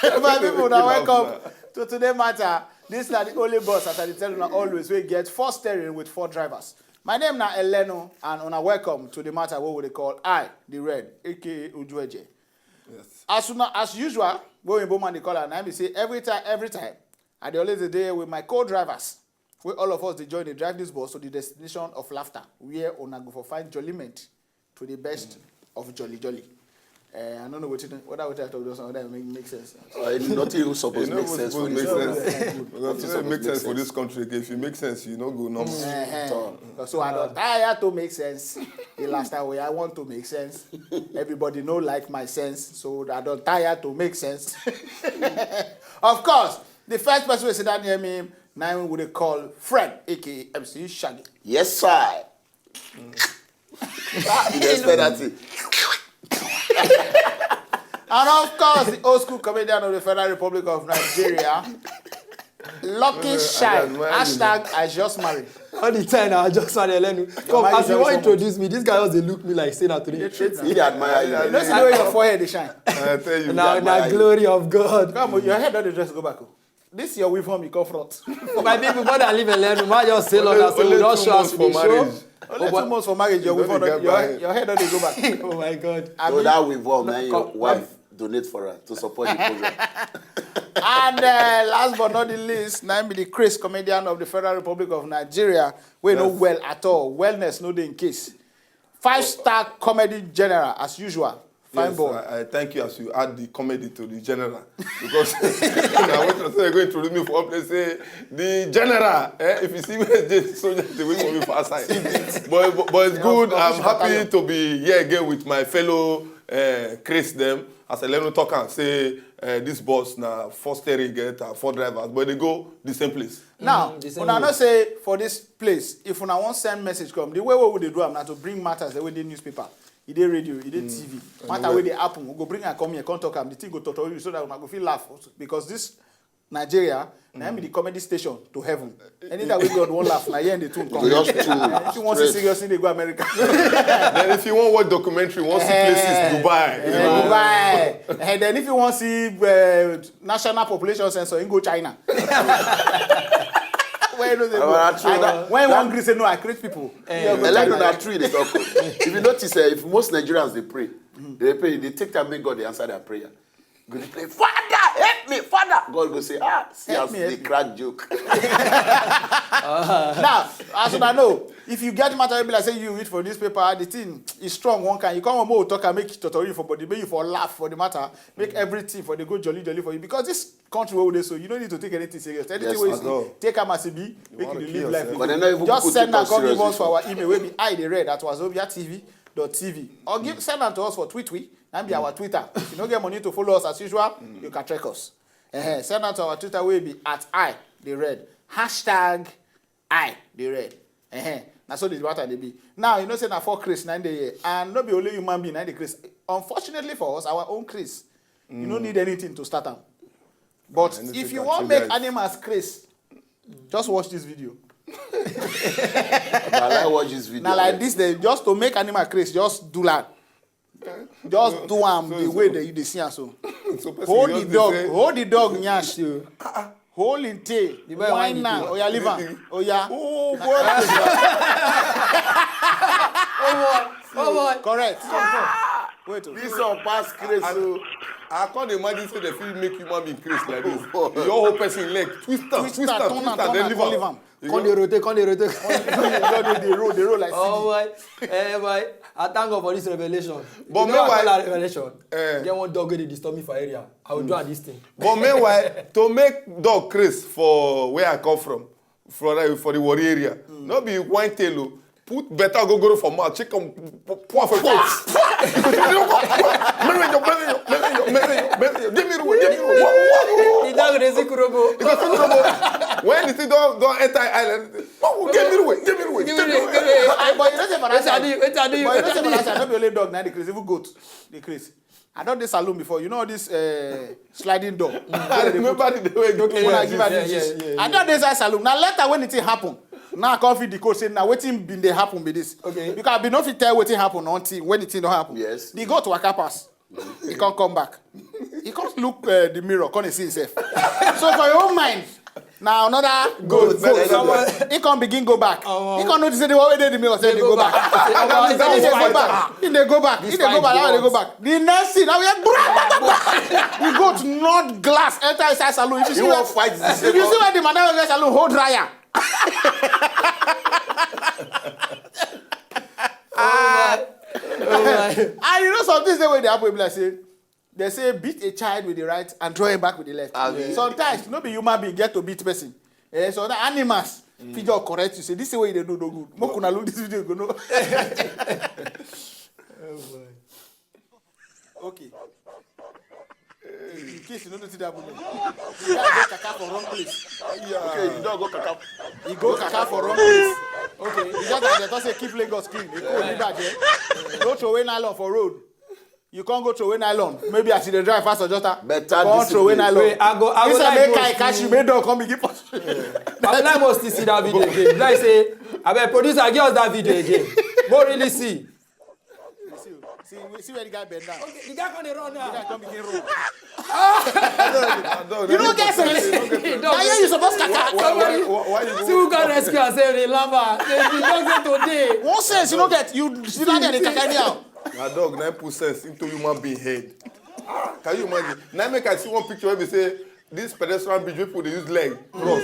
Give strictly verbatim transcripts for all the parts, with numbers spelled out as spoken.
My people, now welcome to today matter. This na the only bus, as I dey tell una always, wey get four steering with four drivers. My name na Elenu, and una welcome to the matter wey we dey call I, the Red, A K A Ujueje. Yes. As una, as usual, wey Oyinbo man dey call am, na im be say every time, every time, I dey always dey there with my co-drivers, wey all of us dey join dey drive this bus to the destination of laughter, where una go for find jollyment to the best of jolly jolly. Eh, I don't know wetin, whether wetin I talk just now, whether it make, make sense. Uh, nothing even suppose You know make what's sense for supposed this to make country. sense? Because it Nothing doesn't make suppose sense for this country again. If you make sense, you no go normal. Eh, eh. Turn. So I don tire to make sense. The last time wey I want to make sense, everybody no like my sense. So I don tire to make sense. Of course, the first person wey sit down near me, na him we dey call friend, A K A M C Shaggy. Yes, sir. Ah, you dey expect that thing? And of course, the old school comedian of the Federal Republic of Nigeria, Lucky Shine, admire you. Hashtag I just marry. All the time now, I just want to learn. Come, mind as is you very want to introduce me, this guy just dey look me like say na today. He dey admire you. You know, see the way your forehead dey shine. I tell you. Na admire na you. Glory of God. Come on, your head don dey just go back. Oh. This your weave home, you come front. My people, brother, leave alone. Man just say Lord, I say we Only don two show us months for for the show. marriage. Only Oh, two months for marriage, your You weave don home, dey your, get your head don dey go back. Oh my God. I So mean, that weave home, no, na your come- wife donate for her to support the program. And uh, last but not the least, na him be the Chris comedian of the Federal Republic of Nigeria. We no Yes. well at all. Wellness no dey in case. Five star comedy general as usual. Fine Yes, boy. I, I thank you as you add the comedy to the general. Because now when you say going to me for one place, say the general. Eh, if you see me, just soldiers they wait for me for outside. But, but, but it's good. I'm happy to be here again with my fellow uh, Chris them. As I let them talk and say uh, this bus now four steering get uh, four drivers, but they go the same place. Now, Mm, the same una way. Know say for this place, if una wan send message come, the way we dey do am na to bring matters the way the newspaper, e dey radio, e dey T V. Matter wey dey happen, we go bring am come here, come talk am. The thing go totori you so that una go fit laugh also, because this Nigeria na im be the comedy station to heaven. Anytime wey God wan laugh, na here the tune come. Just two. If you wan see Straight. Seriously, dey go America. Then if you want watch documentary, you want see places, Dubai. You Eh, know? Dubai. And then if you wan see uh, national population census, you go China. Where you know say Our go? true. I got- When one gree say no, I create people. You go I like China. That tree they talk. If you notice, eh, if most Nigerians they pray, they pray, they take time make God they answer their prayer. Go dey pray, Father, help me, Father. God go say, ah, see Help as me, they help me. Crack joke. Now, as una know, if you get matter, be like say you read for newspaper, the thing is strong one kind. You come home, talk and make totori for body, make you for laugh for the matter, make everything for the go jolly jolly for you. Because this country where we dey so, you don't need to take anything serious. Anything Yes, wey you at see, all. Take am as e be, make you wanna dey kill live life. yourself. But they no even Just people send take am us come give serious us for our email wey be I dey read at wazobia T V dot T V, or give send am to us for tweet we na be our Twitter. If you no get money to follow us as usual, you can track us. Eh, send am to our Twitter wey be at I dey read, hashtag I dey read. Eh, na so the matter dey be. Now you know say na four Chris na dey here, and no be only human being na dey Chris. Unfortunately for us, our own Chris, you no need anything to start am. But Anything if you can wan trigger make it. Animals Chris, just watch this video. I like watch this video. Na like this, they just to make Animal Chris, just do like, just do am so- the so- way that you dey see am so. So person Hold just the dey dog, say- hold the dog nyash. Hold him tail. The boy Wine whine am. the Oya, leave am. Oya. Oh boy. Oh boy. Correct. Wait. Oh. This one pass Chris. So I can't imagine say they feel make human being Chris like this. Your whole person leg twist am, Twist twist am, am, turn twist am, am, turn then am, leave come leave am. Am. You Come know? dey rotate, come dey rotate. They roll, they roll, they roll like Oh C D. Boy, eh boy, I thank God for this revelation. But You know what I meanwhile- call that revelation? Eh. Get one dog wey dey disturb me for area. I will do am this thing. But meanwhile, to make dog Chris for where I come from, for the, for the Warri area, no be wine tail o. Put better gogoro for mouth, check am, pour for face. Give me room, give me room. The dog dey see kurobo. When the thing don don enter island, give me room, give me room. Give me, give me. Ah, but you know say for that Wetin I do? side, Wetin I do? but you know say for Wetin I that side, no be only dog na dey craze, even goat dey craze. I don dey saloon before. You know this uh, sliding door. I remember the day wey go When I give her Yeah, fifties. yeah, yeah, I don dey inside saloon. Na later when the thing happen, now I come fit decode say na wetin been dey happen be this. Okay. Because I been no fit tell wetin happen until when the thing don happen. Yes. The goat waka pass. He come come back. He come look uh, the mirror, come dey see himself. So for your own mind, na another goat. Goat. He come begin go back. He come notice say the one wey dey the mirror say dey go back. He dey go back. He dey go back. He dey go back. Now he dey go back. The next thing, now we hear gbura gbura gbura. The goat knock glass, enter inside saloon. If you see You where, wan fight this if you see where the madam wey get saloon hold dryer. And you know some things dey wey dey happen be like say they say beat a child with the right and draw him back with the left. Abi. Sometimes no be human being get to beat person. Eh, so that animals fit just correct you say this thing wey you dey do no good. Make una look this video go know. Okay. In case you no know wetin dey happen, the guy go kaka for wrong place. Okay, you don go kaka. He go kaka for wrong place. Okay, he just as dem talk say keep Lagos clean. Èkó ò ní bàjẹ́. No throw away nylon for road. You come go throw away nylon. Maybe as you dey drive pass Ojota. Better Come throw away discipline. Nylon. Wait, I go- I go Instead like make go car see- catch you, make dog come begin pursue. I would like most to see that video again. Like say, I beg producer, give us that video again. Go really see. See, see, see where the guy bend down. Okay, the guy come dey run The guy now. come begin roll. Dog, You no get sense. Na here you suppose kaka. Why, why, why you See who can rescue and say the lava. Say the dog say today. One sense you no get. You sit down there dey kaka anyhow. Na dog na put sense into human being head. Ah, can you imagine? Now make I see one picture where they say this pedestrian bridge people dey use leg cross.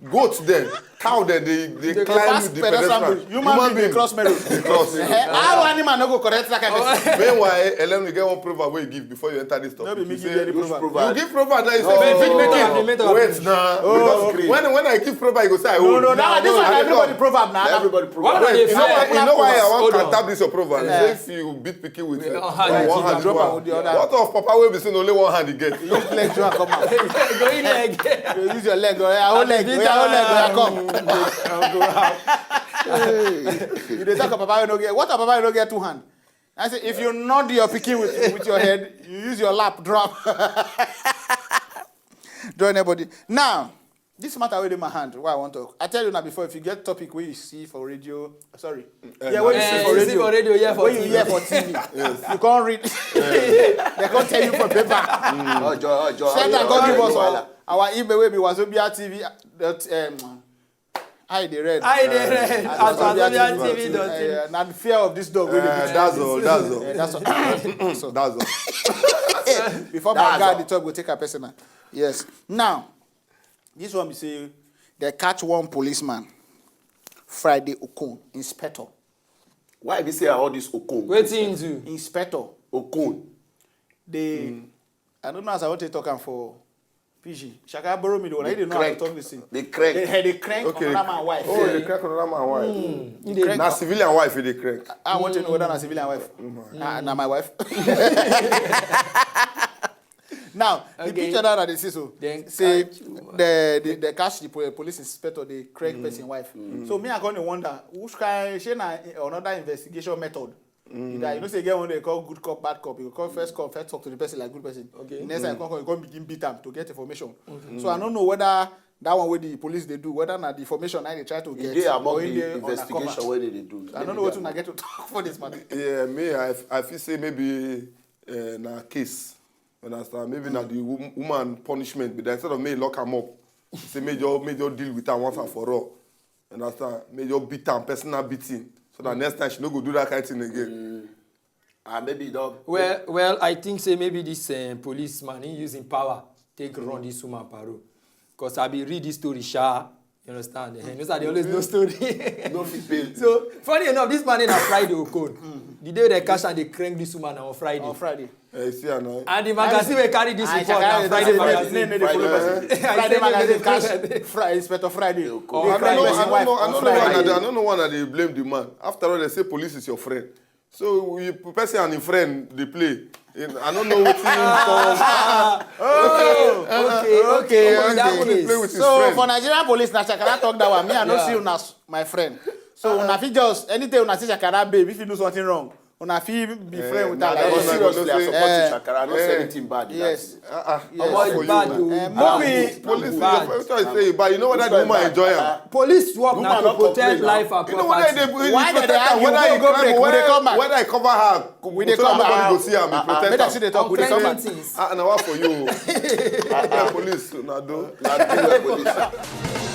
Goats dem, cow dem dey dey They climb pass the pedestrian pedestrian bridge. Human being dey cross meadow. Dey cross. Eh, how animal no go correct that kind of thing? Meanwhile, Elenu get one proverb wey you give before you enter this topic. No be me You give say- any proverb. You give proverb now. You say Oh, big make pikin. am, make am. Wait now. Oh. Because when when I give proverb, you go say I No, own. no, that this one na everybody proverb na. Everybody proverb. What are Wait, they you know why? You know why I wan Hold on. Katab this your proverb? You Yeah. say if you beat pikin with With uh, one hand, one you hand, drop one. Am with the other. What of papa wey be say na only one hand he get? Use leg draw come out. Go in leg. You use your leg. Oh, yeah, hold leg. Oh, yeah, hold leg. Oh, yeah, come. You dey talk about papa wey no get. What of papa wey no get two hand? I say if you nod your pikin with with your head, you use your lap drop. Draw anybody. Now, this matter wey dey my hand, why I wan talk. I tell you now before, if you get topic wey you see for radio, sorry, yeah, wey you Eh, see for you see radio, for radio, yeah, for wey you T V. Hear for T V, you come read. They come tell you for paper. Ojo, ojo. Send am ojo, come give ojo, us wahala. our, our email wey be wazobia T V dot um, I dey read. I dey read. At At Wazobia T V. T V dot T V. Eh, na the fear of this dog wey dey Eh, beat that's me. all. That's all. Eh, that's all. So, That's all. before my That's guy all. The top go take her personal. Yes. Now, this one be say they catch one policeman, Friday Okon, inspector. Why be say all this Okon? Wetin do? Inspector. Okon. They, I don't know as I want to talk am for P G. Shaka borrow me the one. I didn't know how to Crank. Talk this thing. They crank. They, they crank Okay. Another man wife. Oh, they crank another man wife. They- Na civilian wife they crank. I want to know whether na civilian wife. Na, na my wife. Now, the Okay. Picture that I dey see so. Then Say catch you. the the the catch the po- police inspector dey crack person wife. So me I come dey wonder which kind shey na another investigation method. Be that you know say e get one dey call good cop bad cop. You go call first cop first talk to the person like good person. Okay. Next time you come come you come begin beat am to get information. So I no know whether that one wey the police dey do whether na the information na dey try to E get dey among or e the dey investigation undercover. Wey they dey do. I no know wetin una get to talk for this matter. Yeah, me I I feel say maybe uh, na case. Understand? Maybe na the wom- woman punishment, but instead of me lock am up, say make just make just deal with am once and for all. Understand? Make just beat am, personal beating, so that next time she no go do that kind thing again. And maybe you don. Well, well, I think say maybe this uh, policeman he using power take run this woman parole, cause I be read this story sha. You understand? Eh, you know say I dey always know story. No fit bail. So funny enough, this man na Friday Okon. The day they catch am dey crank this woman na on Friday. On Friday. Eh, you see am now. And the magazine wey carry this I report na shall Friday carry magazine. the Friday. Friday Friday magazine magazine. catch Fri- Inspector Friday. Okon. I Friday don't know. person I don't wife know. I on don't know why Friday. na. I don't know why na dey blame the man. After all, they say police is your friend. So you person and him friend dey play. I don't know wetin come. Oh, okay, okay. Somebody That dey case. play with his So friend. For Nigerian police, na Shakara talk that one. Me, I no Yeah. see una s- my friend. So una fit just anything una see Shakara babe, if you do something wrong, Una fit be friend with na am like like seriously I this. support Eh, you Shakara, I no say eh, anything bad in yes. That. Ah, ah, Omo, for e bad you. o. Eh, Bad. Mummy, Police, bad. if you try say e bad, you know what that woman enjoy am. Police work Woman na to no complain protect now. life and You know what they property. dey do? Why they dey Protect am, argue? whether We he go climb break, or we dey whether come back. whether he cover her. We dey So come nobody back. go see am. He Ah, ah, protect make I am. see the talk. We dey Tell come me back. things. Ah, na what for you? Yeah, police, na do. Na do well police.